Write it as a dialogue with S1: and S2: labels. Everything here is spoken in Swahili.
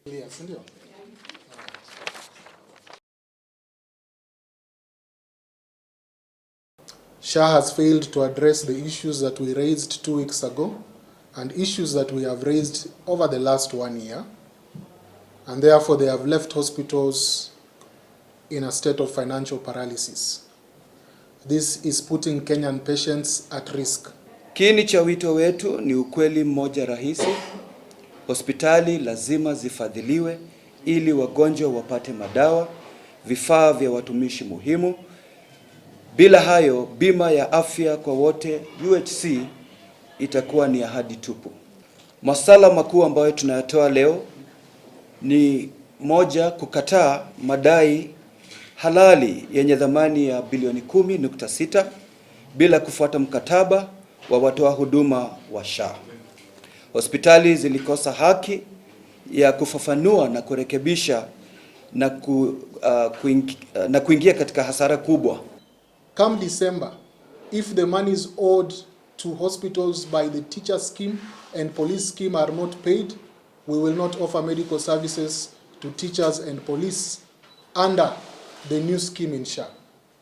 S1: Yes, ndio. SHA has failed to address the issues that we raised 2 weeks ago and issues that we have raised over the last one year, and therefore they have left hospitals in a state of financial paralysis. This is putting Kenyan patients at risk.
S2: Kiini cha wito wetu ni ukweli mmoja rahisi: hospitali lazima zifadhiliwe ili wagonjwa wapate madawa, vifaa vya watumishi muhimu. Bila hayo, bima ya afya kwa wote UHC itakuwa ni ahadi tupu. Masuala makuu ambayo tunayatoa leo ni moja, kukataa madai halali yenye thamani ya bilioni 10.6 bila kufuata mkataba wa watoa huduma wa SHA. Hospitali zilikosa haki ya kufafanua na kurekebisha na kuingia katika hasara kubwa.
S1: Come December, if the monies owed to hospitals by the teacher scheme and police scheme are not paid, we will not offer medical services to teachers and police under the new scheme in SHA.